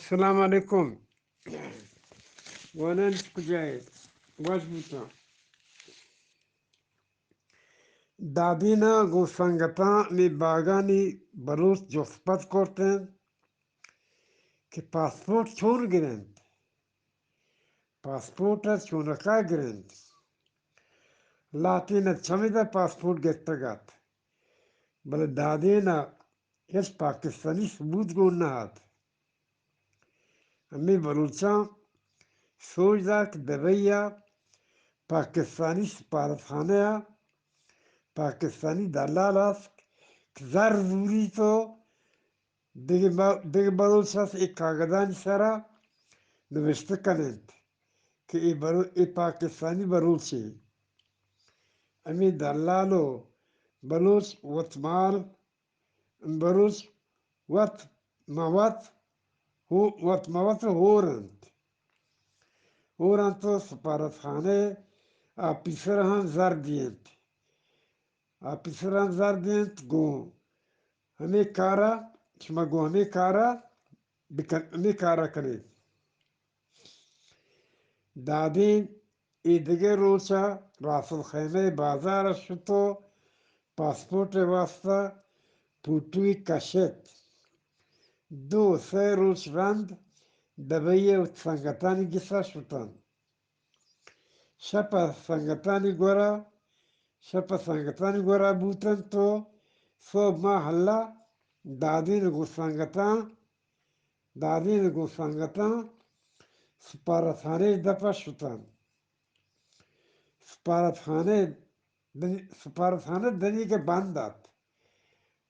سلام علیکم۔ وانان کجائے؟ وش بوتاں۔ دادینا گوں سنگتاں می باگانی بلوچ جست پد کرتن کہ پاسپورٹ چون گرنت؟ پاسپورٹ ء چونکا گرنت؟ لہتین ء چمدا پاسپورٹ گپتگ ات، بلے دادین ء ہچ پاکستانی ثبوت گون نہ ات۔ ہمے بلوچاں سوج دات کہ دبئی ء پاکستانی سفارت خانہ ء پاکستانی دلال است کہ زر زوری تو دگہ ب-، دگہ بلوچ است اے کاگدانی سرا نوشتہ کن انت کہ اے بلو-، اے پاکستانی بلوچے۔ ہمے دلال و بلوچ وت مال، بلوچ وت موت، ہو-، وت موت ہور انت۔ ہور انت و سفارت خانہ آفیسر ہم زر دینت۔ آفیسراں زر دینت گوں ہمے کارا، شما گوں ہمے کارا بکن، ہمے کارا کنیت۔ دادین اے دگہ روچا راس الخیمہ بازارا شت و پاسپورٹ واسطہ پوٹوی کشت۔ دو سئے روچ رند دبئی وت سنگتانی گسا شتن۔ شپ ء سنگتانی گورا، شپ ء سنگتانی گورا بوتنت و سہب ماہ اللہ دادین گوں سنگتاں، دادین گوں سنگتاں سپارتخانہ دپ ء شتن۔ سپارتخانہ دنی-، سپارتخانہ دنیگہ بند ات۔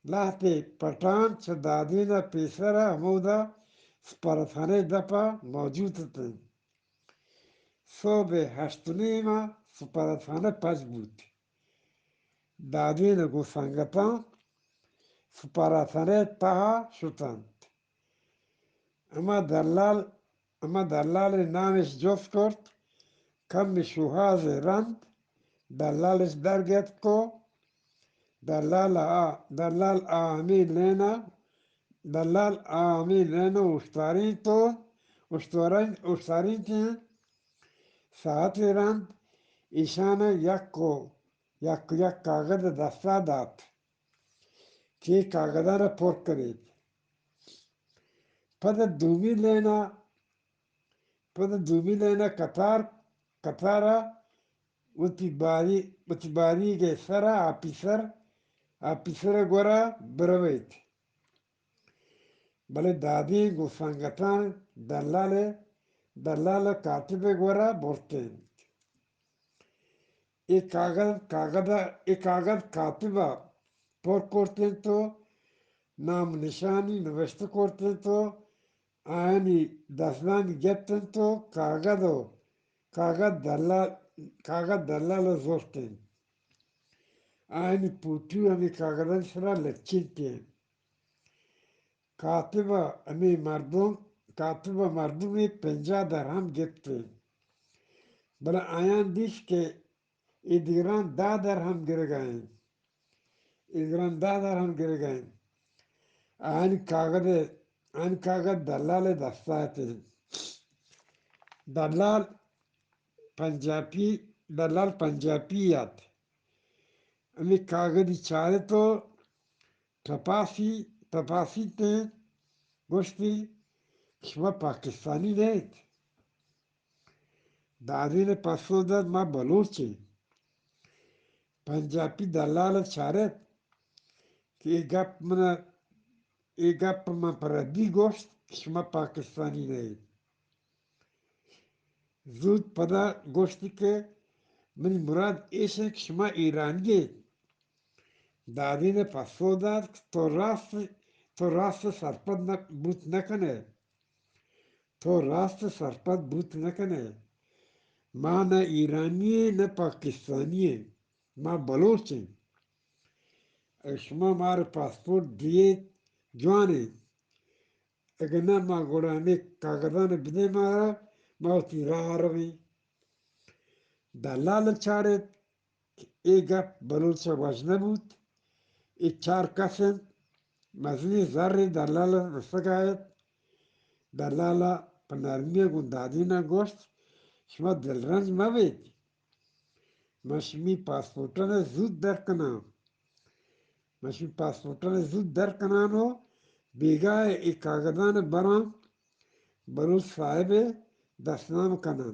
لہتے پٹان چہ دادین ء پیسر ء ہمودا سپارتخانہ دپ ء موجود اتنت۔ سہب ء ہشت و نیم ء سپارتخانہ پچ بوت۔ دادین ء گوں سنگتاں سپارتخانہ ء تہا شتنت۔ ہما دلال، ہما دلال ء نام اش جست کرت، کمے شوہاز ء رند دلال اش در گپت کو دلال آ، دلال آ ہمے لین ء، دلال آ ہمے لین ء اوشتارینت و اوشتارین-، اوشتارینت انت۔ ساعتے رند ایشان ء یک و یک یک کاگد دستا دات کہ اے کاگدان ء پر کنیت۔ پد دومی لین ء پد دومی لین ء قطار، قطار ء وتی باری، وتی باریگ ء سر ء آپیسر، آپیسر ء گورا برویت۔ بلے دادین گوں سنگتاں دلال ء، دلال ء کاتب ء گورا برتینت۔ اے کاگد، کاگد ء، اے کاگد کاتب ء پر کرتینت و نام نشانی نوشتہ کرتینت و آیانی دزبندی گپت انت و کاگد و کاگد دلال، کاگد دلال ء زرت انت۔ آیانی پوٹو ہمے کاگدانی سرا لچینت انت۔ کاتب ء ہمے مردم، کاتب ء مردمے پنجاہ درہم گپت انت۔ بلے آیان دیست کہ اے دگراں دہ درہم گرگا انت۔ اے دگراں دہ درہم گرگا انت۔ آنی کاگد، آنی کاگد دلال ء دستا ات انت۔ دلال پنجاپی، دلال پنجاپی ات۔ ہمے کاگدی چارت و ٹپاسی، ٹپاسیت انت، گوشتی، شما پاکستانی نہ ایت؟ دادین ء پسو دات، ما بلوچ ایں۔ پنجاپی دلال ء چارت کہ اے گپ من، اے گپ من پہ ردی گوشت کہ شما پاکستانی نہ ایت۔ زوت پدا گوشت کہ منی مراد ایش انت کہ شما ایرانی ایت۔ دادین ء پسو دات کہ تو راست، تو راست ء سرپد نہ، بوت نہ کن ئے۔ تو راست ء سرپد بوت نہ کن ئے۔ ما نہ ایرانی ایں نہ پاکستانی ایں، ما بلوچ ایں۔ اگہ شما مارا پاسپورٹ دیت جوان انت، اگہ نہ ما گڑا ہمے کاگدان بدے مارا، ما وتی راہ ء رویں۔ دلال ء چارت کہ اے گپ بلوچ ء وش نہ بوت۔ اے چار کس انت، مزنیں زرے دلال ء رسگ ء ات۔ دلال ءَ پہ نرمی ءَ گوں دادین ءَ گوشت، شما دلرنج مہ بیت، من شمی پاسپورٹان ءَ زوت در کناں۔ من شمی پاسپورٹان ءَ زوت در کناں ءُ بیگاہ ءَ اے کاگدان ءَ براں، بلوچ صاحب ءَ دستنام کناں۔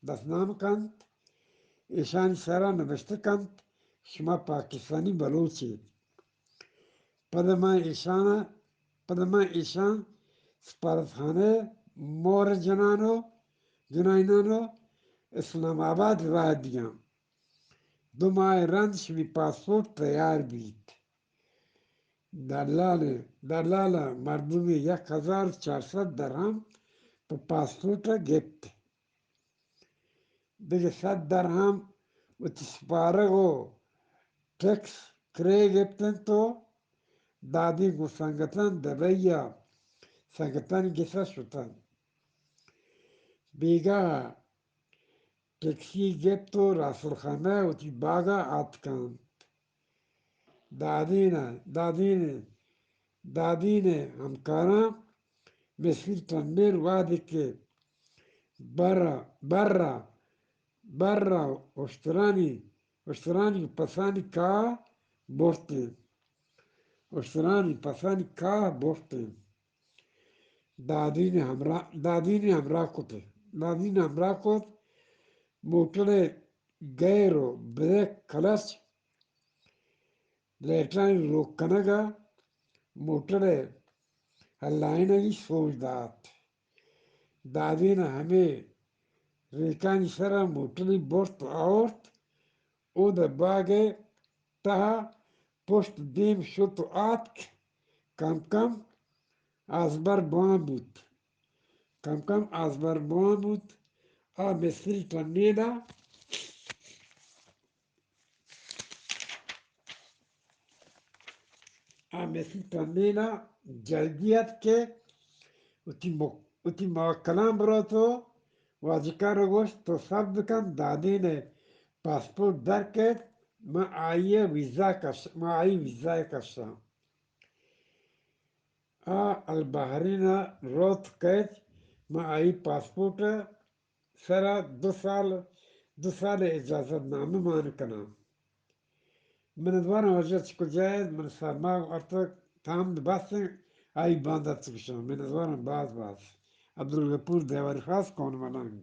دستنام کنت، ایشانی سرا نبشتہ کنت، شما پاکستانی بلوچ ایت۔ پدا من ایشان، پدا من ایشان سفارتخانہ مور جنان ءُ جنائینان ءُ اسلام آباد راہ دیاں۔ دو ماہ رند شمی پاسپورٹ تیار بیت۔ دلال، دلال مردمی یک ہزار چار صد درہم پہ پاسپورٹ گپت۔ دگہ صد درہم وتی سپارگ ءُ ٹیکس کرے گپت انت ءُ دادی گوں سنگتاں دبئی ءَ سنگتانی گس ءَ شت انت۔ بیگاہ ءَ ٹیکسی گپت ءُ راسل خانہ ءَ وتی باگ ءَ آتک انت۔ دادین ءَ، دادین ءَ، دادین ءِ ہمکاراں مصری ٹنیل وہدے کہ بر ءَ، بر ءَ، بر ءَ اشترانی، اشترانی پسانی کاہ برت انت۔ اشترانی پسانی کاہ برت انت۔ دادین ءَ ہمراہ، دادین ءَ ہمراہ کت۔ دادین ءَ ہمراہ کت۔ موٹر ءِ گیئر ءُ بریک کلچ لائٹانی روک کنگ ءَ موٹر ءِ ہلائینگی سوج دات۔ دادین ءَ ہمے ریکانی سرا موٹری برت ءُ آورت، اود ءَ باگ ءِ تہا پشت دیم شت ءُ آتک، کم کم آزبر بوان بوت۔ کم کم آزبر بوان بوت۔ آ مستری ٹنیل ءَ، آ مستری ٹنیل ءَ جلدی ات کہ وتی مک-، وتی موکلاں برات ءُ واجکار ءَ گوشت، تو صبر بکن، دادین ءِ پاسپورٹ در کیت، من آئی ءِ ویزا کش-، من آئی ویزا ءَ کشاں۔ آ البحرین ءَ روت کیت، من آئی پاسپورٹ ءِ سرا دو سال، دو سال ءِ اجازت نامہ مان کناں۔ منتواراں واجہ چہ کجا ات، من سرما ارتگ، تام بس انت، آئی باندا چہ گشاں۔ منتواراں باز باز۔ عبدالغفور دیواری خاص، کون ملنگ۔